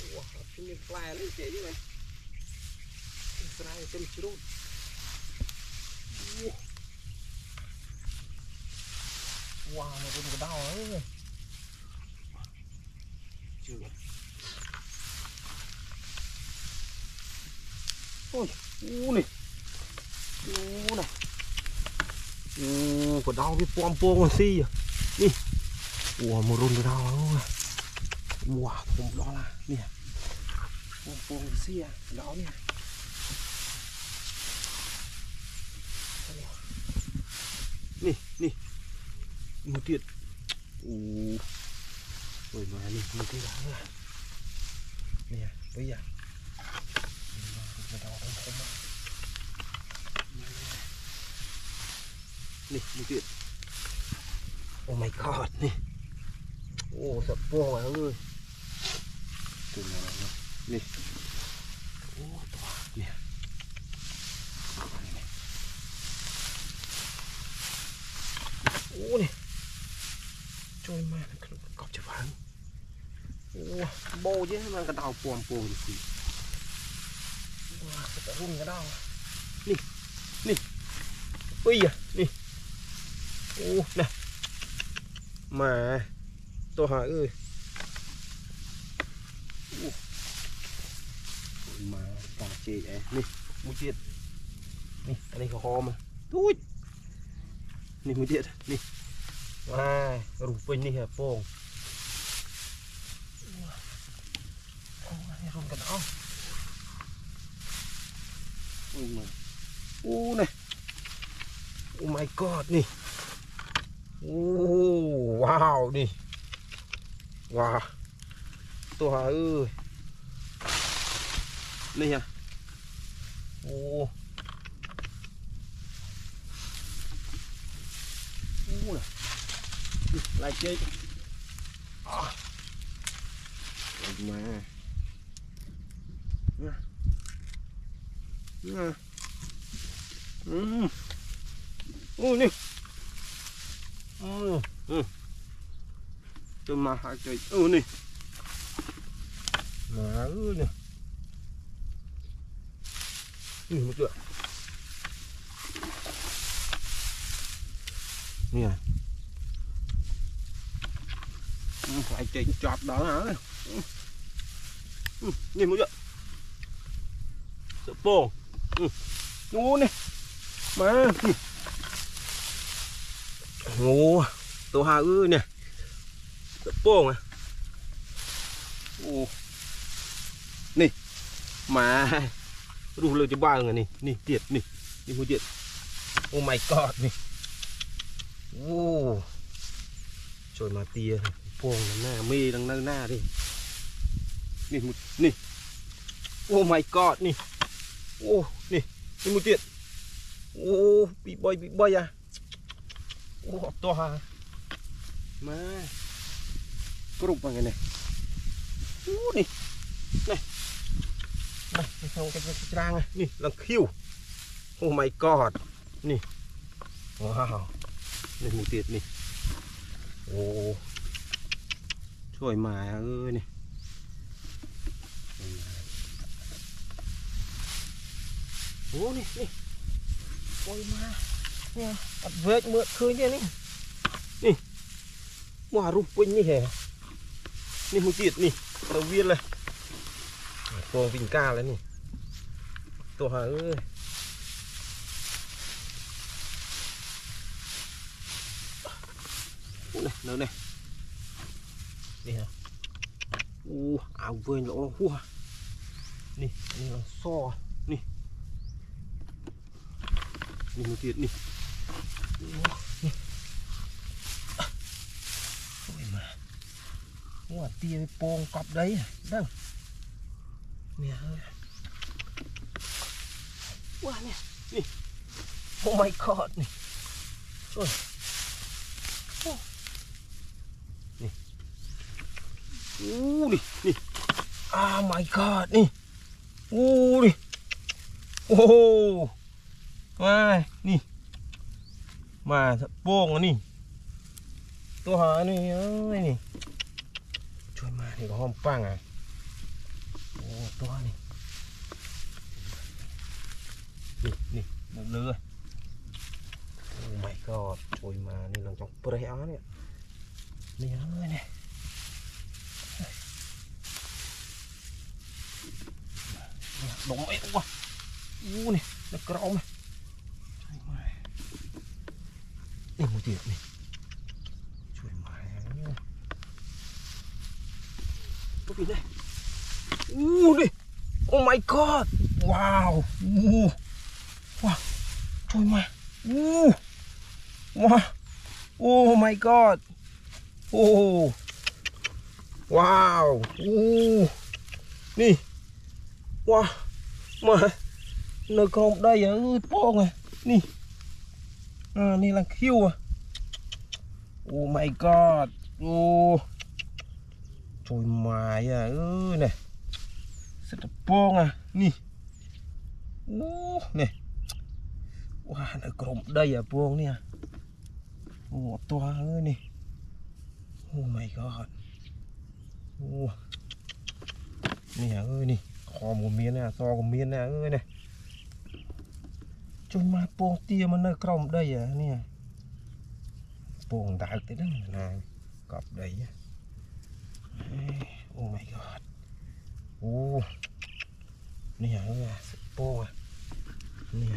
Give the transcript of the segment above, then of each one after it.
Wow, ini fly lagi kayak gini. Fly terus. Wow, ມັນເປັນກະດາວເລີຍ. ໂອ້ຍ ອູ້ນີ້ ອູ້ນະ ອູ້ ກະດາວມີປ້ອມໂປ່ງຊີ້ ນີ້ ໂອ້ ມາລຸນກະດາວ ໂອ້ຍ ວ້າ ຜົມລອງລະ ນີ້ ປ້ອມໂປ່ງຊີ້ ກະດາວນີ້ ນີ້ ນີ້ ໝູດຽດ. ໂອ້ ໂອ້ຍ ມານີ້ ມີທີ່ຫຼັງລະ ນີ້ ເຮີ້ຍ ມາເອົາຂອງຜົມມາ ນີ້ ມີທີ່ Oh my god ນີ້ ໂອ້ ສະໂປງເອີຍ ຕົວໃຫຍ່ເນາະ ນີ້ ໂອ້ ຕົວ ນີ້ ນີ້ ໂອ້ ນີ້ ໂຈຍມາ ຂະໜົມກອບຈະຫວັງ ໂອ້ ໂບເຢັນມັນກະດາວປອມໂປ່ງຢູ່ພີ້ ວ້າ ເປັນຕາລຸ້ນກະດາວ ນີ້ ນີ້ ເອີຍ ນີ້ ໂອ້ ນະ ມາ ໂຕຫາເອີຍ ໂອ້ ມາ ຕາເຈແອ ນີ້ ໝູດຽດ ນີ້ ອັນນີ້ກະຫອມ ຕຸ້ຍ ນີ້ ໝູດຽດ ນີ້ ວ້າ ຮູບເປັນນີ້ ໂປ່ງ ໂອ້ຍ ລຸ້ນກັນ ເອົາ ໂອ້ຍ ມາ ໂອ້ ນີ້ Oh my god ນີ້ ໂອ້ ວ້າວ ນີ້ ວ້າ ຕົວຫາເອີຍ ນີ້ຫະ ໂອ້ ໂອ້ ຫຼາຍເຈີ ອາ ອອກມາ ນະ ນະ ອືມ ໂອ້ ນີ້ ອືມ ອືມ ຕົວມາຫາເຈີ ເອີ ນີ້ ມາ ເອີ ນີ້ ນີ້ ມາເຈີ ນີ້ ອືມ ຫາຍໃຈຈັບດາວນະ ອືມ ອືມ ນີ້ ມາເຈີ ສະໂປງ ອືມ ໂອ້ ນີ້ ມາ ອືມ ໂອ້ ໂຕຫາເອີຍ ນີ້ ສະໂປງ ອະ ໂອ້ ນີ້ ມາ ຮູ້ເລີຍຈະບາງ ອັນນີ້ ນີ້ ຕຽດ ນີ້ ນີ້ ໝູດຽດ Oh my god ນີ້ ໂອ້ ໂຈຍມາເຕຍ ໂປ່ງນຳໜ້າ ເມນຳໜ້າເດ້ ນີ້ ໝູດ ນີ້ Oh my god ນີ້ ໂອ້ ນີ້ ນີ້ ໝູດຕຽດ ໂອ້ ປີບອຍ ປີບອຍ ອະ ໂອ້ ຕົວຫາ ມາ ກຣຸບມາໄງນີ້ ໂອ້ ນີ້ ນີ້ ມາ ມາເຂົ້າກັນ ຈາງ ນີ້ ລັງຄິວ Oh my god ນີ້ ວ້າວ ນີ້ ໝູດຕຽດ ນີ້ ໂອ້ ຊ່ວຍມາເອີຍ ນີ້ ໂອ້ ນີ້ ນີ້ ໂອ້ຍ ມາ ນີ້ ອັດເວີກເໝິດຄືນນີ້ ນີ້ ນີ້ ມາ ຮູບເປັນນີ້ແຮ ນີ້ ໝູດຕຽດ ນີ້ ເອົາວຽນເລີຍ ໂປ່ງວິງກາແລ້ວນີ້ ຕົວຫາເອີຍ ໂອ້ ນີ້ ນີ້ ນີ້ ນີ້ ໂອ້ ອາວເວີຍ ລະອອກຫົວ ນີ້ ອັນນີ້ລະຊໍ ນີ້ ນີ້ ໝູດຕຽດ ນີ້ ໂອ້ ນີ້ ໂອ້ຍ ມາ ຫົວຕຽໂປ່ງກັບໄດ້ ເບິ່ງ ນີ້ ເອີຍ ວ້າ ນີ້ ນີ້ Oh my god ນີ້ ໂອ້ຍ ໂອ້ ນີ້ ໂອ້ ນີ້ ນີ້ Oh my god ນີ້ ໂອ້ ນີ້ ໂອ້ໂຫ ມາ ນີ້ ມາສະໂປ່ງອັນນີ້ ຕົວຫານີ້ເອີຍ ນີ້ ຊ່ວຍມາ ນີ້ກະຫອມປັງ ອະ ຕົວນີ້ ນີ້ ນີ້ ເລີຍ Oh my god ໂອ້ຍ ມານີ້ ຫຼັງຈາກເປີດອານີ້ ນີ້ເລີຍນີ້ ດົງເອງວ່າ ອູ້ ນີ້ ໃນກະຣອມ ນີ້ ມາ ນີ້ ມຸດຕິ ນີ້ ຊ່ວຍມາ ໂອ້ຍ ອູ້ ນີ້ Oh my god ວ້າວ ອູ້ ວ້າວ ຊ່ວຍມາ ອູ້ ວ້າວ Oh my god ໂອ້ ວ້າວ ອູ້ ນີ້ ວ້າວ ມາ ເນີກອງໄດ້ ເອີ ໂປ້ງ ນີ້ ອ່າ ນີ້ລະຄິວ Oh my god ໂອ້ ໂອ້ຍ ມາ ເອີ ນີ້ ສະຕະໂປ້ງ ນີ້ ໂອ້ ນີ້ ວ້າ ເນີກອງໄດ້ ໂປ້ງ ນີ້ ໂອ້ ຕົວ ເອີ ນີ້ Oh my god ໂອ້ ນີ້ ເອີ ນີ້ ຄໍກໍມີນະ ຊໍກໍມີນະ ເອີ ນີ້ ຈົນມາໂປ່ງເຕ້ຍມັນເນີກອງໄດ້ ນີ້ ໂປ່ງດາວເຕັມນາ ກອບໄດ້ Oh my god ໂອ້ ນີ້ຫຍັງນີ້ ໂປ້ງ ນີ້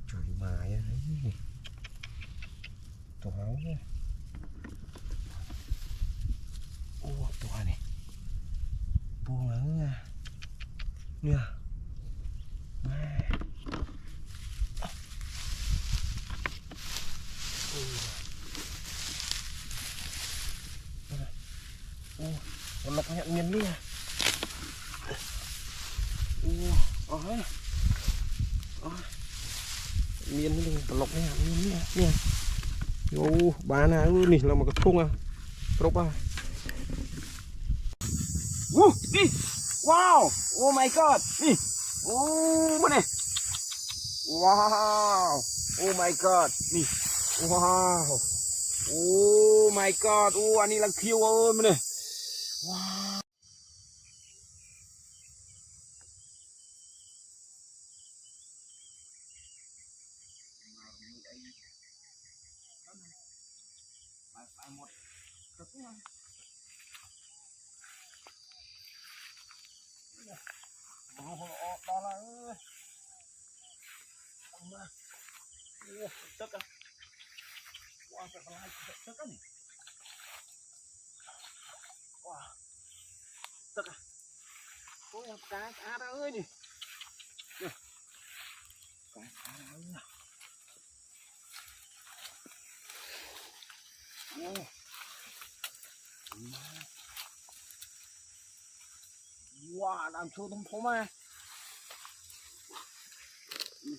ຈຸຍມາ ຕົວ ໂອ້ ຕົວນີ້ ໂປ້ງ ນີ້ ມາ ໂອ້ ໂອ້ ມັນລັກແຮງແມ່ນນີ້ ໂອ້ ໂອ້ຍ ໂອ້ຍ ແມ່ນນີ້ ມັນລັກແຮງແມ່ນນີ້ ນີ້ ໂອ້ ບານາ ເອີ ນີ້ ລະມັນກະທຸງ ອະ ຕຣົບ ອະ ໂອ້ ນີ້ ວ້າວ Oh my god ນີ້ ໂອ້ ມານີ້ ວ້າວ Oh my god ນີ້ ວ້າວ Oh my god ໂອ້ ອັນນີ້ລະຄິວ ເອີ ມານີ້ ວ້າວ ໄປໝົດ ໂອ້ໂຫ ອອກດາລະເອີຍ ມາ ໂອ້ ຕຶກ ອະ ວ້າວ ເປັນອະໄລ ຕຶກ ອະ ນີ້ ວ້າວ ຕຶກ ອະ ໂອ້ຍ ກາຍສະອາດເອີຍ ນີ້ ກາຍສະອາດເອີຍ. ໂອ້ ວ້າວ ນ້ຳໂຊຕົມໂພມາ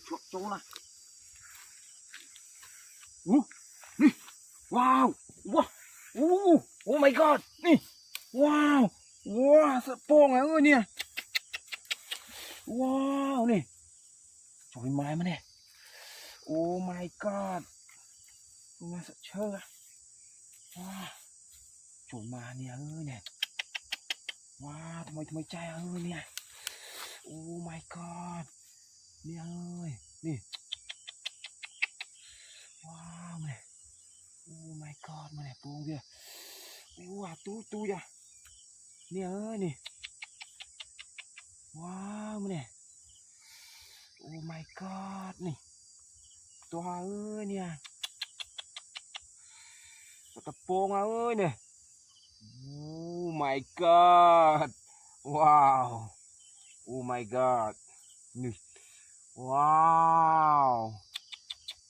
ຊວກໂຈລະ ໂອ້ ນີ້ ວ້າວ ວ້າວ ໂອ້ Oh my god ນີ້ ວ້າວ ວ້າວ ສະໂປງເອີຍ ນີ້ ວ້າວ ນີ້ ໂອ້ຍ ມາ ມາແນ່ Oh my god ງາມສະເຊີ ວ້າວ ໂຈມາເນຍເອີຍເນຍ ວ້າວ ທຳໄມ ທຳໄມໃຈເອີຍເນຍ Oh my god ເນຍເອີຍ ນີ້ ວ້າວ ມາແນ່ Oh my god ມາແນ່ ປູເດ ວ້າວ ຕູ ຕູຢາ ເນຍເອີຍ ນີ້ ວ້າວ ມາແນ່ Oh my god ນີ້ ຕົວເອີຍ ເນຍ ປາກະໂປງເອີຍ ເນຍ Oh my god ວ້າວ Oh my god ນີ້ ວ້າວ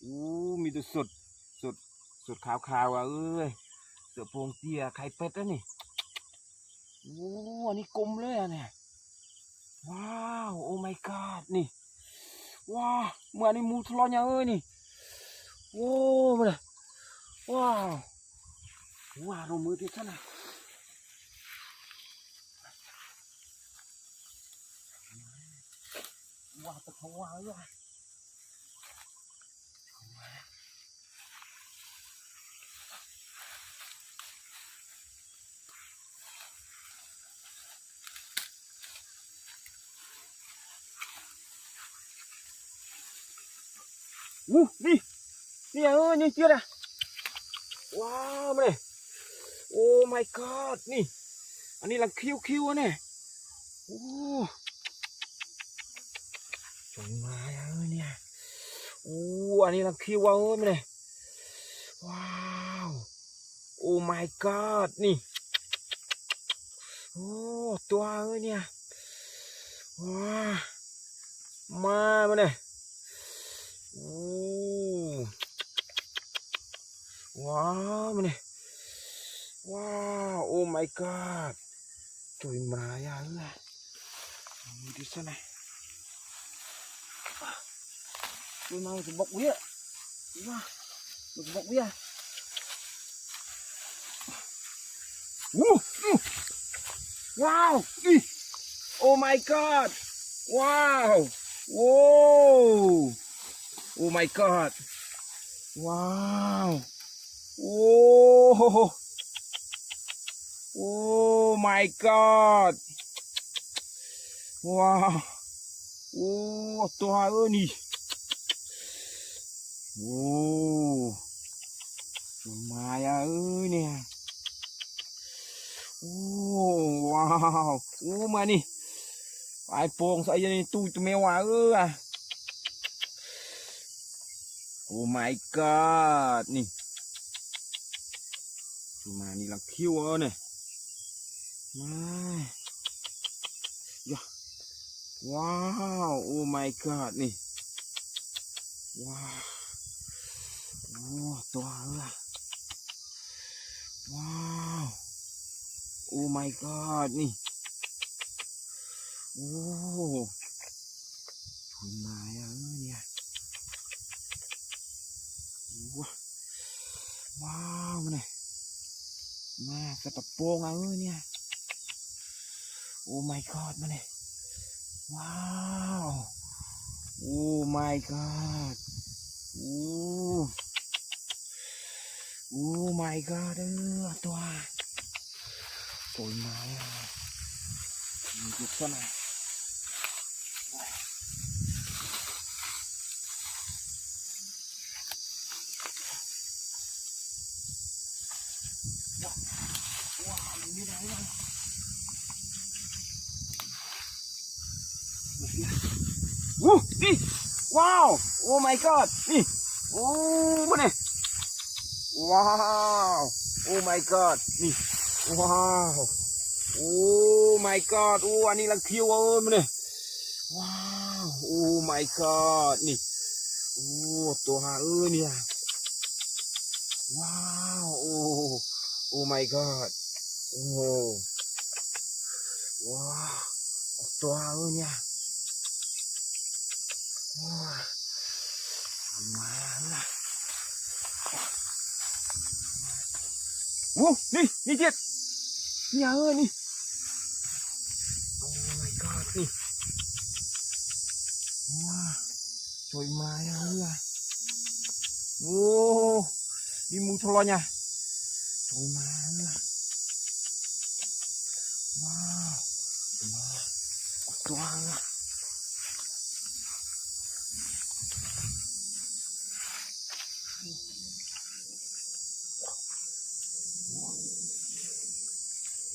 ໂອ້ ມີແຕ່ສົດ ສົດ ສົດຂາວໆ ເອີຍ ເສືອໂປ່ງເຕ້ຍ ໄຂ່ເປັດ ອັນນີ້ ໂອ້ ອັນນີ້ກົມເລີຍ ອັນນີ້ ວ້າວ Oh my god ນີ້ ວ້າວ ເມື່ອນີ້ໝູທະເລາະຫຍັງເອີຍນີ້ ໂອ້ ເບິ່ງນະ ວ້າວ ວ້າວ ລົງມືຕິດຊັ້ນນະ ວ້າວ ຕະເຂົ້າວ້າວ ເ ອູ້ ນີ້ ນີ້ ເອີ ນີ້ເຈື່ອນະ. ວ້າວ ມາເລີຍ. ໂອ້ my god ນີ້ ອັນນີ້ລັງຂຽວໆ ນີ້. ໂອ້ ໂອ້ຍມາເອີຍ ນີ້. ໂອ້ ອັນນີ້ລັງຂຽວເອີຍ ມາເລີຍ. ວ້າວ ໂອ້ my god ນີ້. ໂອ້ ຕົວເອີຍ ນີ້. ວ້າ ມາ ມາເລີຍ. ໂອ້ ວ້າວ ມາເລີຍ. ວ້າວ ໂອ້ my god ໂອ້ຍມາເອີຍ. ນີ້ ເດີຊັ້ນນະ. ໂອ້ຍມາ ມັນຊິບົກເວີຍ. ວ້າ ມັນຊິບົກເວີຍ. ໂອ້ ວ້າວ ອີ ໂອ້ my god ວ້າວ ໂອ້ ໂອ້ my god ວ້າວ ໂອ້ ໂອ້ my god ວ້າວ ໂອ້ ຕົວເອີຍນີ້. ໂອ້ ມາເອີຍ ນີ້. ໂອ້ ວ້າວ ໂອ້ ມານີ້ ອ້າຍໂປ່ງໃສ່ຢູ່ໃນຕູ້ ແມ່ວ່າເອີຍ. ໂອ້ my god ນີ້ ມານີ້ລັງຂຽວເອີຍ ນີ້. ມາ ຢາ ວ້າວ ໂອ້ my god ນີ້. ວ້າວ ໂອ້ ຕົວເອີຍ ວ້າວ ໂອ້ my god ນີ້. ໂອ້ ໂອ້ຍມາເອີຍ ນີ້. ວ້າວ ມານີ້ ມາ ກະຕະໂປງເອີຍ ນີ້. ໂອ້ my god ມານີ້ ວ້າວ ໂອ້ my god ໂອ້ ໂອ້ my god ເອີ ຕົວ ໂອ້ຍມາ ມີທຸກຄົນນະ. ໂອ້ ນີ້ ວ້າວ ໂອ້ my god ນີ້ ໂອ້ ມານີ້ ວ້າວ ໂອ້ my god ນີ້ ວ້າວ ໂອ້ my god ໂອ້ ອັນນີ້ລັງຂຽວເອີຍ ມານີ້ ວ້າວ ໂອ້ my god ນີ້ ໂອ້ ຕົວເອີຍ ນີ້ ວ້າວ ໂອ້ ໂອ້ my god ໂອ້ ວ້າວ ຕົວເອີຍ ນີ້ ໂອ້ຍ ມາລະ ໂອ້ ນີ້ ນີ້ເຈັດ ນີ້ເອີຍ ນີ້ ໂອ້ my god ນີ້ ວ້າວ ໂອ້ຍມາລະ ໂອ້ ມີໝູຊະລອຍ ໂອ້ຍມາລະ ວ້າວ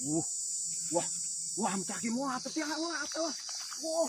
Wah, wah, wah, mecah game, wah, tapi, wah, apa, wah, wah,